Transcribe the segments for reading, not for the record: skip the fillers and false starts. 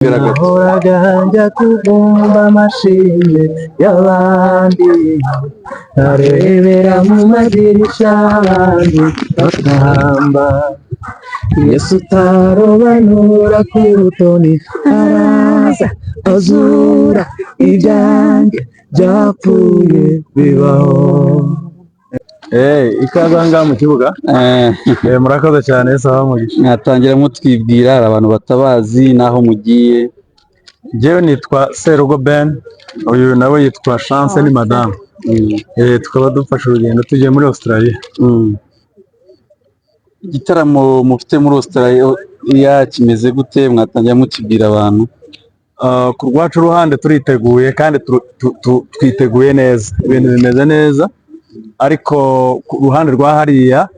Nahoraga njya kuvumba amashimwe y'abandi, nkarebera mu madirisha abandi batamba. Yesu utarobanura ku butoni araza azura ibyanjye byapfuye bibaho. Ikaze aha ngaha mu kibuga. Murakoze cyane, sawa mugisha. Mwatangira mutwibwira, hari abantu batabazi n'aho mugiye. Njyewe nitwa Serugo Ben, uyu nawe yitwa Chance, ni madamu. Tukaba dufashe urugendo tugiye muri Australia. Igitaramo mufite muri Australia kimeze gute? Mwatangira mukibwira abantu. Ku rwacu ruhande turiteguye kandi twiteguye neza, ibintu bimeze neza, ariko ku ruhande rwa hariya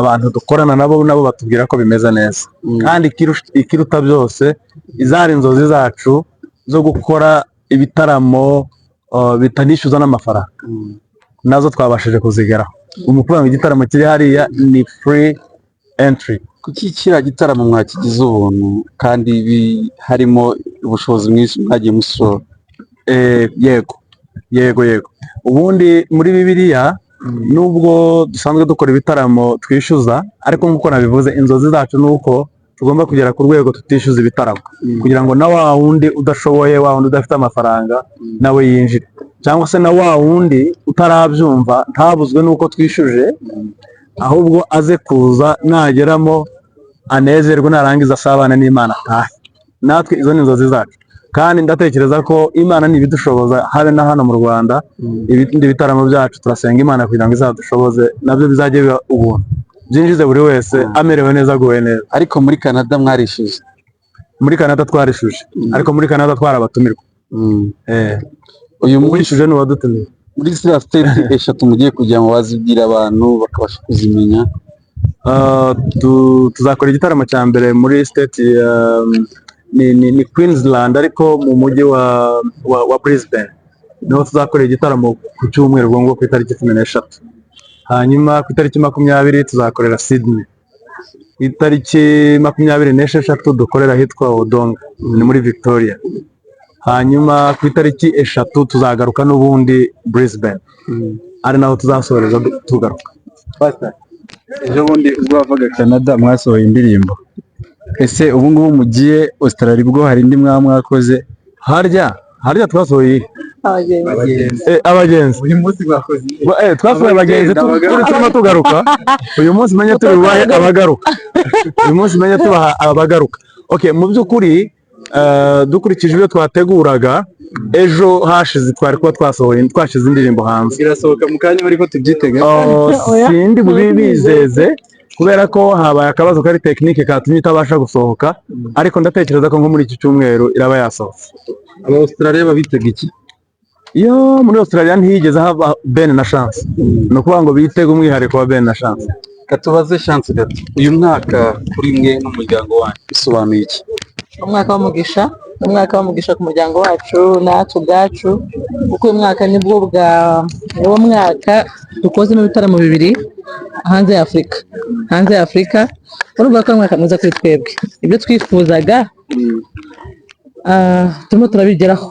abantu dukorana nabo batubwira ko bimeze neza. Kandi ikiruta byose, izari inzozi zacu zo gukora ibitaramo bitanishyuza n'amafaranga, nazo twabashije kuzigeraho. Ni ukuvuga ngo igitaramo kiri hariya ni free entry. Kuki kiriya gitaramo mwakigize ubuntu kandi harimo ubushobozi bwinshi mwagiye musora? Yego, ubundi muri Bibiliya, nubwo dusanzwe dukora ibitaramo twishyuza, ariko nk'uko nabivuze, inzozi zacu ni uko tugomba kugera ku rwego tutishyuza ibitaramo, kugira ngo na wa wundi udashoboye, wa wundi udafite amafaranga, nawe yinjire, cyangwa se na wa wundi utarabyumva ntabuzwe n'uko twishyuje, ahubwo aze kuza, nageramo anezerwe, narangiza asabane n'Imana atahe. Natwe izo ni inzozi zacu, kandi ndatekereza ko Imana nibidushoboza, habe na hano mu Rwanda ibindi bitaramo byacu, turasenga Imana kugira ngo izadushoboze nabyo bizajye biba ubuntu, byinjize buri wese amerewe neza, aguwe neza. Ariko muri Canada mwarishyuye? Muri Canada twarishuje, ariko muri Canada twarabatumirwa. Uyu munsi Uwishuje ni uwadutumiye. Muri ziriya state eshatu mugiye kugira ngo wazibwira abantu bakabasha kuzimenya. Tuzakora igitaramo cya mbere muri state ni Queensland, ariko mu mujyi wa Brisbane niho tuzakora igitaramo ku cyumweru, ubwo ngubwo ku itariki 13. Hanyuma ku itariki 20 tuzakorera Sydney, ku itariki 26 dukorera ahitwa Wodonga, ni muri Victoria. Hanyuma ku itariki 3 tuzagaruka n'ubundi Brisbane, ari naho tuzasoreza tugaruka. Ejo bundi ubwo wavaga Canada mwasohoye indirimbo. Ese ubu ngubu mugiye Australia, ubwo hari indi mwaba mwakoze? Harya twasohoye iyihe? Abagenzi. Abagenzi. Uyu munsi mwakoze iyihe? Twasohoye abagenzi turimo tugaruka. Uyu munsi menye turi bubahe abagaruka, uyu munsi menye tubaha abagaruka. Okay, mu by'ukuri dukurikije ibyo twateguraga, ejo hashize twari kuba twasohoye, twashyize indirimbo hanze. Irasohoka mu kanya ariko tubyitege? Oh, Oya. sindi bubibizeze kubera ko habaye akabazo kari technique katumye itabasha gusohoka, ariko ndatekereza ko nko muri iki cyumweru iraba yasohotse. Aba Australia babitega iki? Iyo muri Australia ntiyigeze haba Ben na Chance, ni ukuvuga ngo bitege umwihariko wa Ben na Chance. Katubaze Chance gato, uyu mwaka kuri mwe n'umuryango wanyu bisobanuye iki? Umwaka w'umugisha, umwaka w'umugisha ku muryango wacu natwe ubwacu, kuko uyu mwaka nibwo bwa niwo mwaka dukozemo ibitaramo bibiri hanze ya Afurika, hanze ya Afurika. Urumva ko ari umwaka mwiza kuri twebwe. Ibyo twifuzaga turimo turabigeraho.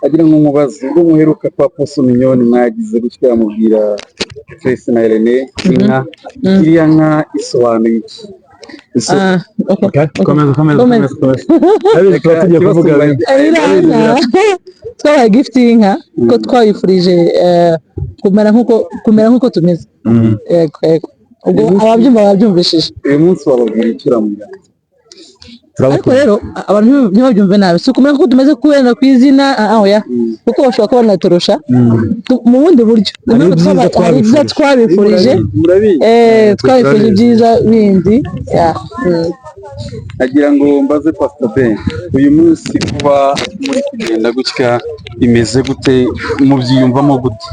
Agira ngo mubaze, ubwo muheruka kwa Apostle Mignone mwagize gutya mubwira Tracy na Irene inka, iriya nka isobanuye iki? Ah, okay. Okay, komeza, komeza. Komeza. Komeza, komeza. Ndabizi tuba tugiye kuvuga bimwe. Iriya nka twabaye gift y'inka ko twayifurije kumera nk'uko tumeze. Yego, ubwo ababyumva babyumvishije. Uyu munsi wababwira icyo uramubwira? Ariko rero abantu ntibabyumve nabi, si ukumenya ko tumeze kubera ku izina, oya, kuko bashobora kuba banaturusha mu bundi buryo. Hari ibyiza. Hari ibyiza twabifurije. Murabizi. Twabifurije ibyiza bindi ya. Agira ngo mbaze Pastor Ben, uyu munsi kuba muri kugenda gutya bimeze gute? Mubyiyumvamo gute?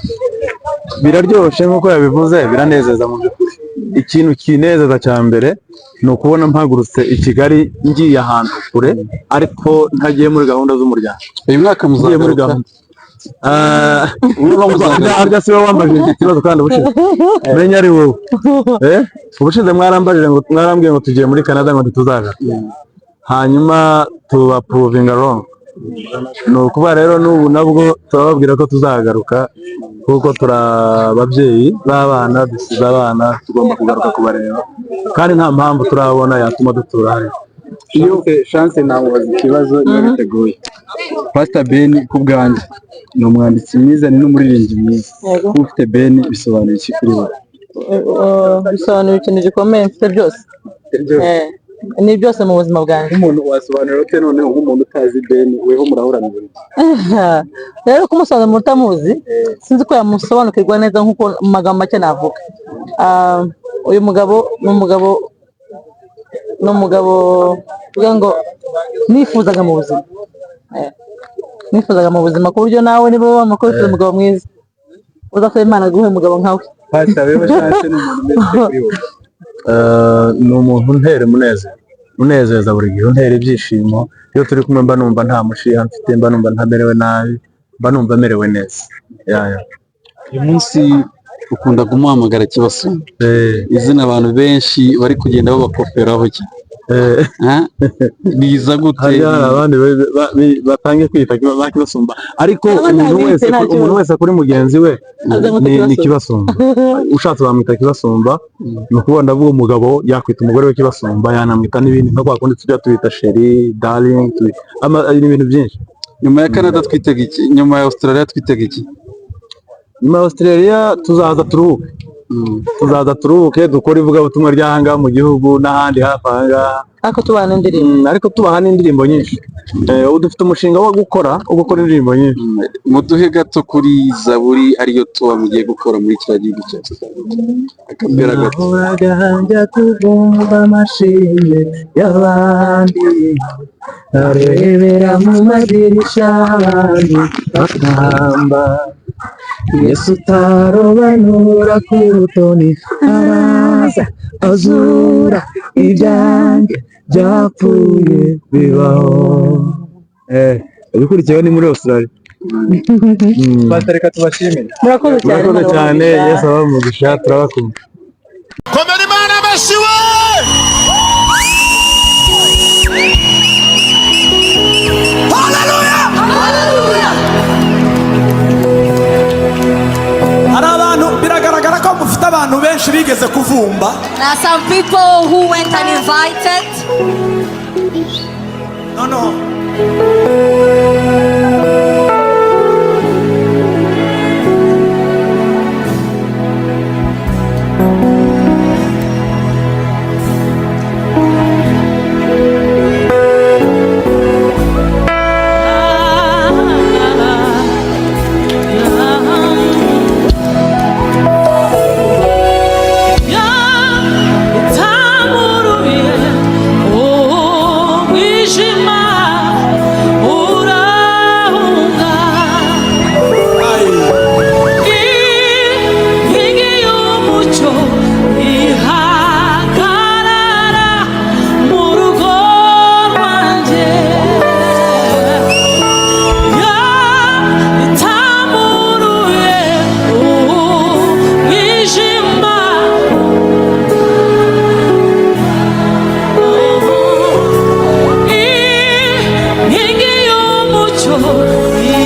Biraryoshye nk'uko yabivuze, biranezeza. Mu by'ukuri ikintu kinezeza cya mbere ni ukubona mpagurutse i Kigali ngiye ahantu kure, ariko ntagiye muri gahunda z'umuryango. Uyu mwaka ngiye muri muzagaruka? gahunda. Ubu muzagaruka? Harya si wowe wambajije iki kibazo kandi ubushize? Menya ari wowe. Ubushize mwarambajije ngo, mwarambwiye ngo tugiye muri Canada, ngo ntituzagaruka. Hanyuma tuba provinga wrong. Ni ukuvuga rero n'ubu nabwo turababwira ko tuzagaruka, kuko turi ababyeyi b'abana, dusize abana, tugomba kugaruka kubareba, kandi nta mpamvu turabona yatuma dutura hano. Iyo Chance, namubaza ikibazo niba biteguye. Pastor Ben, ku bwanjye ni umwanditsi mwiza, ni n'umuririmbyi mwiza. Yego. Kuba ufite Ben bisobanuye iki kuri wowe? Bisobanura ikintu gikomeye, mfite byose. Ni byose mu buzima bwanjye. Nk'umuntu wasobanura ute noneho, nk'umuntu utazi Ben, weho murahurana buri gihe? Rero kumusobanura umuntu utamuzi, sinzi ko yamusobanukirwa neza nk'uko mu magambo make navuga. Uyu mugabo ni umugabo uvuga ngo nifuzaga mu buzima. Nifuzaga mu buzima ku buryo nawe niba wamukora umugabo mwiza, uzasaba Imana guha umugabo nkawe. Pastor, weho Chance ni umuntu umeze ute kuri wowe? Ni umuntu untera umunezero, unezeza buri gihe, untera ibyishimo. Iyo turi kumwe mba numva nta mushiha mfite, mba numva ntamerewe nabi, mba numva merewe neza. Ya. Uyu munsi ukunda kumuhamagara Kibasumba, izina abantu benshi bari kugenda babakoperaho cyane. Ha? Riza gute? Hari abandi batangiye kwita ba Kibasumba, ariko Abandi umuntu ntabwo wese nta kibazo. Umuntu wese kuri mugenzi we Aza ngo ni Kibasumba. Kibasumba. Ushatse bamwita Kibasumba. Ni ukuvuga, ndavuga umugabo yakwita umugore we Kibasumba, yanamwita n'ibindi nka kwa kundi tujya tubita chéri, darling, ni ibintu byinshi. Nyuma ya Canada twitega iki? Nyuma ya Australia twitega iki? Nyuma ya Australia tuzaza turuhuke, tuzaza turuhuke, dukore ivugabutumwa ry'ahangaha mu gihugu n'ahandi hafi ahangaha. Ariko tubana indirimbo. Ariko tubaha n'indirimbo nyinshi. Ubu dufite umushinga wo gukora indirimbo nyinshi. Muduhe gato kuri Zaburi, ariyo tuba mugiye gukora muri kiriya gihugu cya Australia, akapera gato. Nahoraga njya kuvumba amashimwe y'abandi, arebera mu madirisha abandi batamba. Yesu utarobanura ku butoni araza azura ibyanjye byapfuye bibaho. Ibikurikiyeho ni muri Australia. Pastor, reka tubashimire. Murakoze cyane. Murakoze Imana cyane. ibahe. Yesu abahe umugisha, turabakunda. Komera Imana amashyi we! Haleluya! Hari abantu biragaragara ko mufite abantu benshi bigeze kuvumba. There are some people who went uninvited. Noneho Itamuruye umwijima urahunga, inkingi y'umucyo ihagarara mu rugo rwanjye. Itamuruye umwijima. Inkingi y'umucyo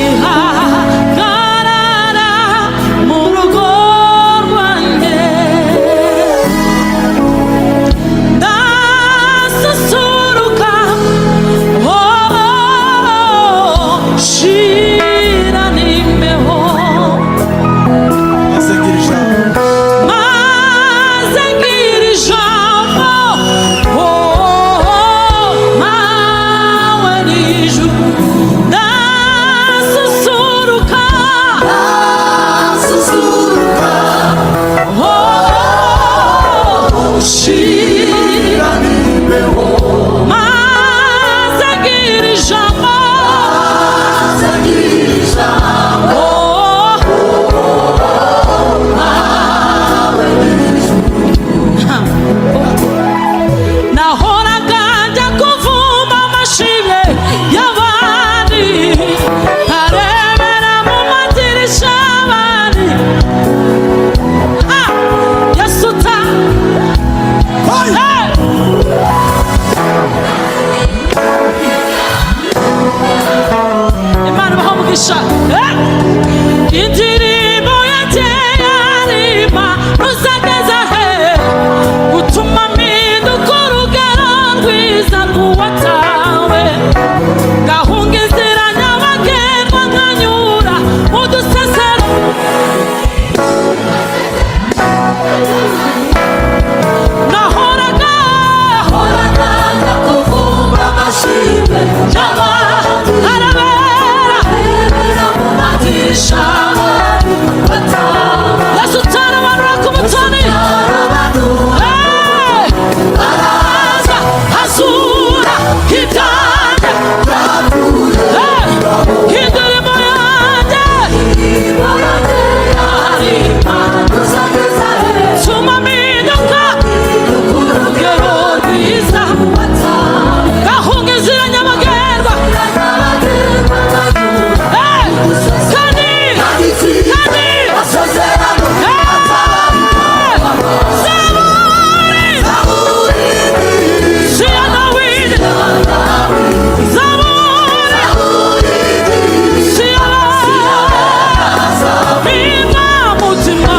ihagarara mu rugo rwanjye, ndasusuruka, oh, shira n'imbeho. Maze ngira ijambo. Maze ngira ijambo, oh, mawe n'ijuru, ndasusuruka, oh, shira maze ngira ijambo, oh. Nahoraga njya kuvuma amashimwe y'abandi, nkarebera mu madirisha y'abandi. Ah! Yesu ta. Hey! Sha. Indirimbo yanjye yarima ruzageza he gutuma mpinduka urugero rwiza rw'uwatawe gahunga inzira nyabagendwa nkanyura mu dusesero. Nahoraga horaga kuvumba amashimwe cyangwa arabera mu madirisha. Yesu utarabanura ku butoni. Hey! Araza azura ibyanjye. Hey! Indirimbo yanjye tuma mpinduka urugero rwiza gahunga inzira nyabagendwa. Hey! Kandi kandi. Hey! Zaburi siya Dawidi, Zaburi siya Bimba mutima.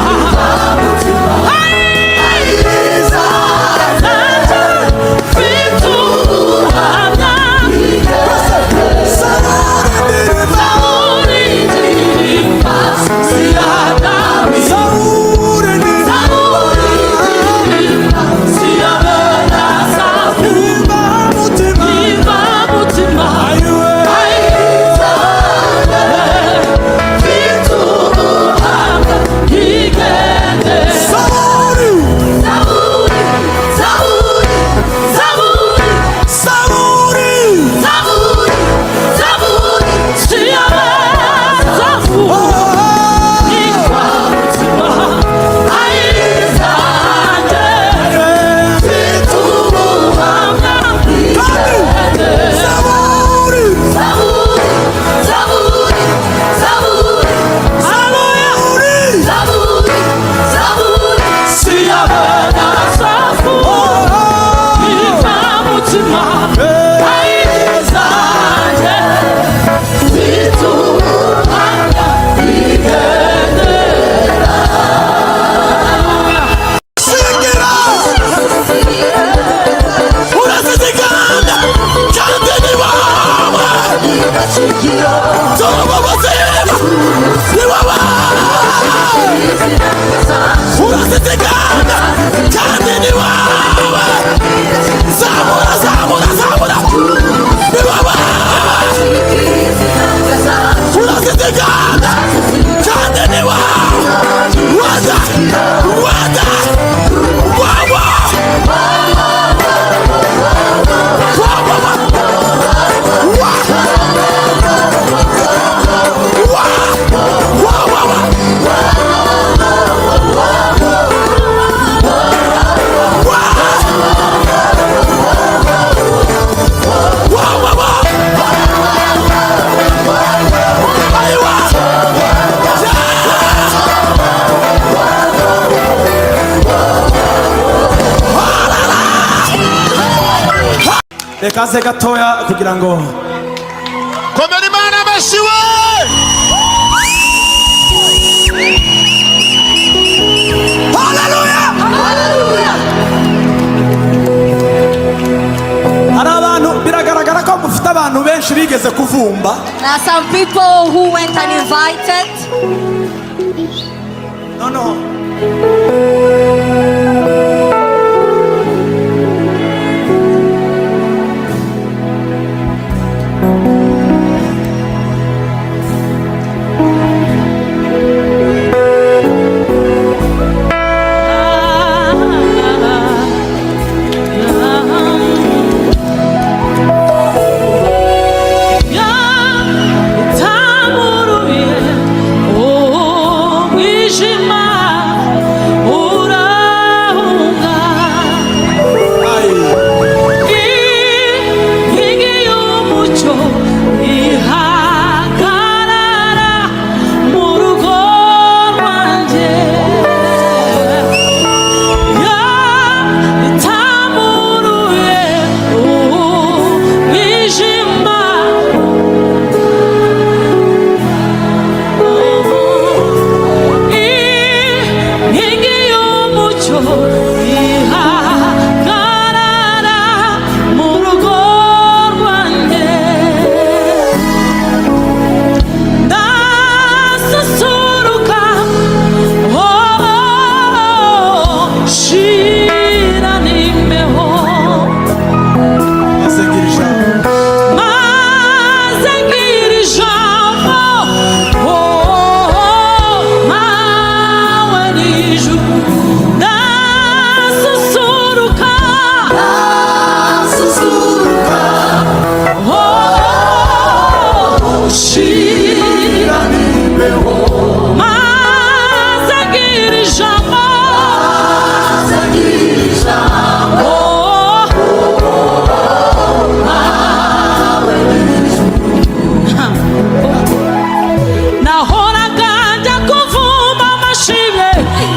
Reka nze gatoya kugira ngo Komera Imana amashyi we! Hari abantu biragaragara ko mufite abantu benshi bigeze kuvumba. There are some people who went uninvited. Noneho Itamuruye umwijima. Shira n'imbeho maze agira ijambo, maze agira ijambo, nahoraga njya kuvuma amashimwe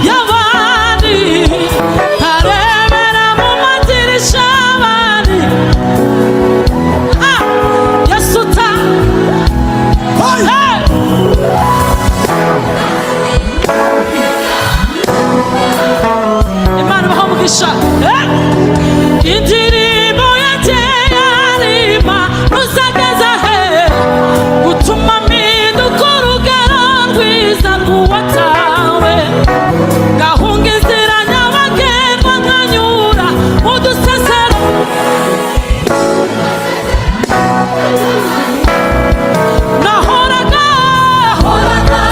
y'abandi, nkarebera mu madirisha y'abandi. Ah! Yesu ta. Hey! Imana ibahe umugisha. Eh! Indirimbo yanjye yarima ruzageza he gutuma mpinduka urugero rwiza rw'uwatawe, gahunga inzira nyabagendwa nkanyura mu dusesero. Nahoraga horaga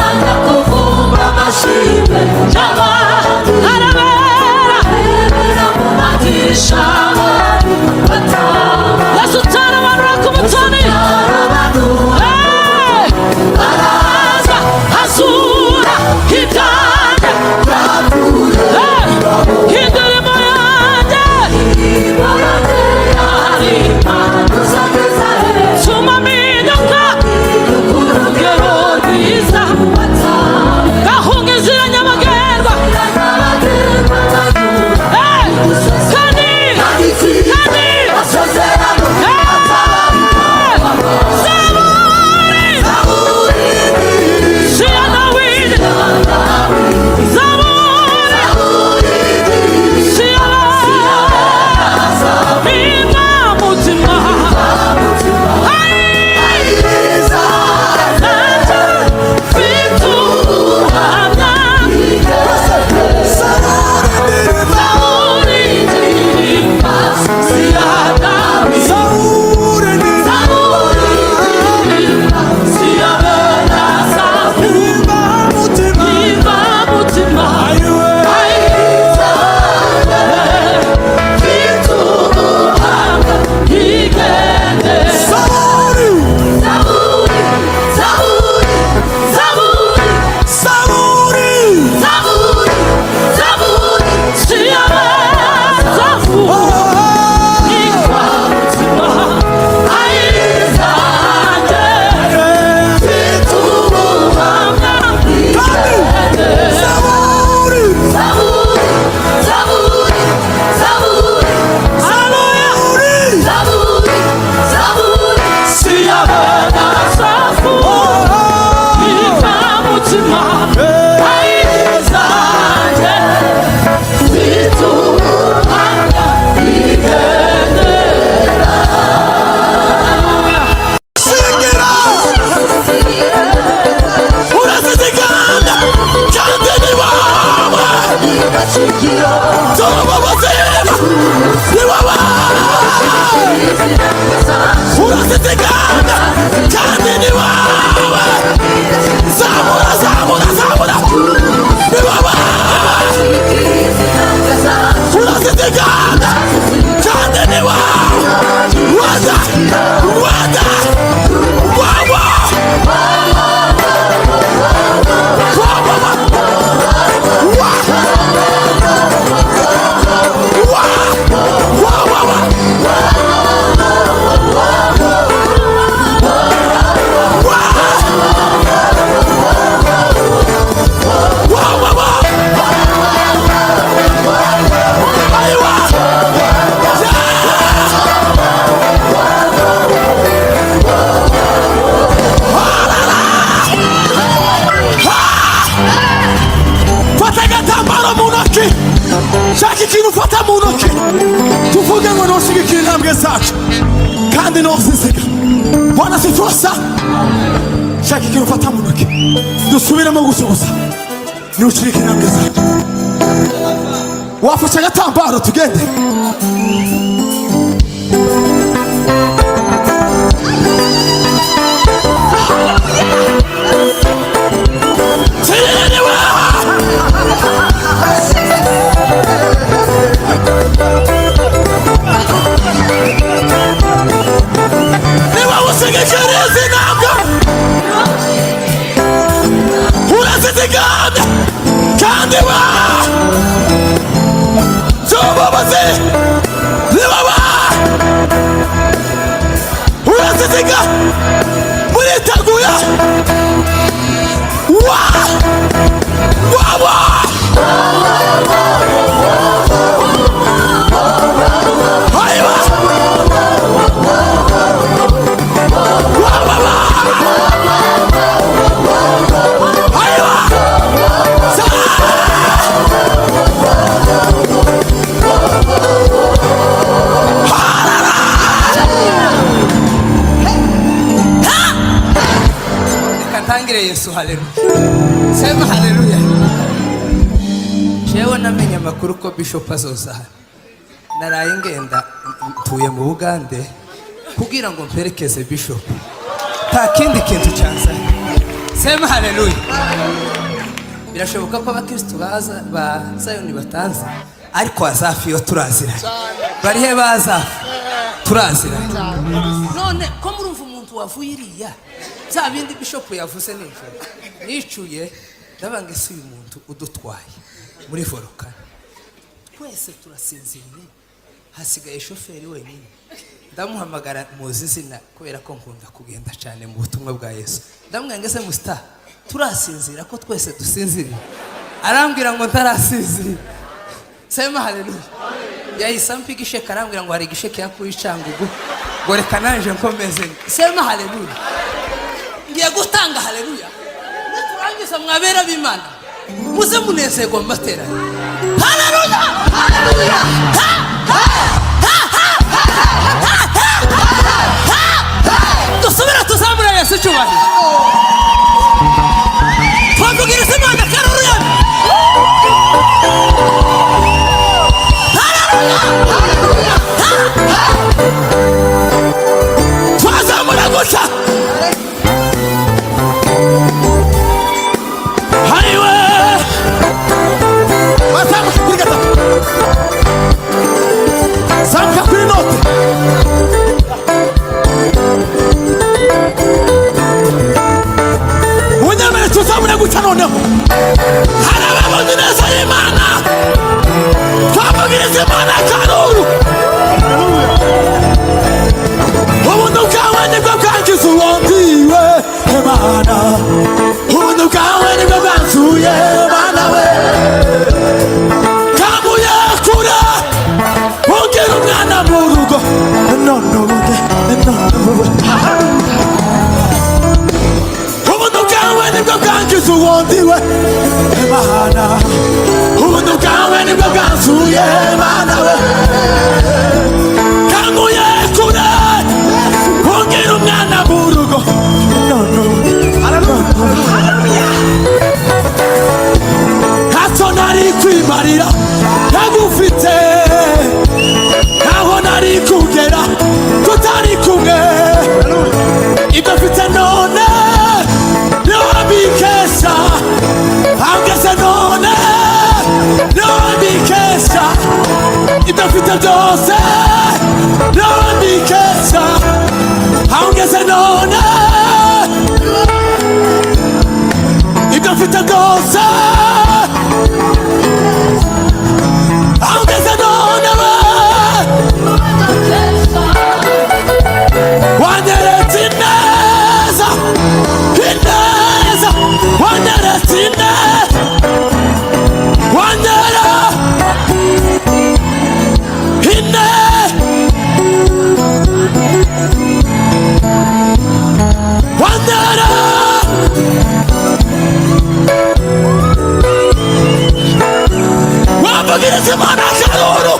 kuvumba amashimwe cyangwa arabera mu madirisha. Yesu utarabanura ku butoni. Hey! Araza azura ibyanjye. Hey! Indirimbo yanjye tuma mpinduka urugero rwiza, gahunga inzira nyabagendwa. Hey! Kandi kandi. Hey! Zaburi Siya Dawidi, Zaburi Siya Bimba mutima. Fata agatambaro mu ntoki, shaka ikintu ufata mu ntoki, tuvuge ngo ntushigikire intambwe zacu kandi ntuzisiga. Bwana sifiwe sana. Shaka ikintu ufata mu ntoki, dusubiremo gusuhuza, ntushigikire intambwe zacu. Wafashe agatambaro tugende. Niba ushigikira izi ntambwe. Kandi wa by'ubuyobozi nibaba urasiziga muriteguye wa waba haiwa wababa haiwa Reka ntangire Yesu, haleluya, sema haleluya. Jewe namenye amakuru ko bishop azoza hano. Naraye ngenda mvuye mu Bugande kugira ngo mperekeze bishop, nta kindi kintu cyanzanye. Sema haleluya. Birashoboka ko abakristu baza ba Zayoni batanze, ariko Azafi yo turaziranye. Barihe ba Azafi? Turaziranye. None ko murumva umuntu wavuye iriya, bya bindi bishop yavuze nijoro nicuye, ndabanga ese uyu muntu udutwaye muri volcano, twese turasinziriye, hasigaye shoferi wenyine. Ndamuhamagara, muzi izina kubera ko nkunda kugenda cyane mu butumwa bwa Yesu. Ndamubwira ngo ese musita, turasinzira ko twese dusinziriye? Arambwira ngo ntarasinzira. Sema haleluya. Yahise ampa igisheke, arambwira ngo hari igisheke yakuye i Cyangugu, ngo reka nanje nkomeze. Sema haleluya. Ngiye gutanga haleluya, niturangiza mwabera b'Imana muze munezerwa mu materaniro. Haleluya, haleluya. Ha, ha, ha, ha, ha, ha, ha, ha, ha. Dusubire tuzamure Yesu icyubahiro, twavugiriza Imana karuruyana. Haleluya, haleluya. Ha, ha. Twazamura gusa hariwe bazamuka kuri gatatu, zamuka kuri note. Munyemere tuzamure gusa. Noneho hari ababonye ineza y'Imana, twavugiriza Imana karuru. Ubuntu bwawe nibwo bwangiza uwondiwe Imana, ubuntu bwawe nibwo bwanzuye Mana we, kamuye kure ungira umwana mu rugo. None ubude, none ubu ubuntu bwawe nibwo bwangiza uwondiwe Imana, ubuntu bwawe nibwo bwanzuye Mana we, kanguye kure ungira umwana mu rugo. None ubu ntacyo nari kwimarira ntagufite, ntaho nari kugera tutari kumwe. Ibyo mfite none niho mbikesha, aho ngeze none niho mbikesha, ibyo mfite byose niho mbikesha, aho ngeze none, ibyo mfite byose, aho ngeze none we. Wanyeretse ineza, ineza, wanyeretse ineza, wanyera ine, wanyera wavugiriza Imana akaruru,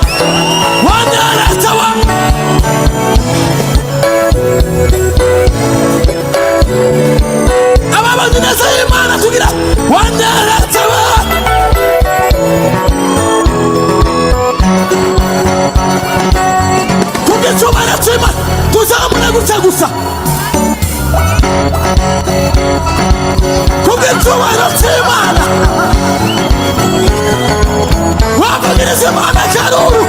wanyeretse wa ababonye ineza y'Imana kugira wanyeretse we. Kubw'icyubahiro cy'Imana tuzamure gutya gusa, kubw'icyubahiro cy'Imana wavugiriza Imana akaruru.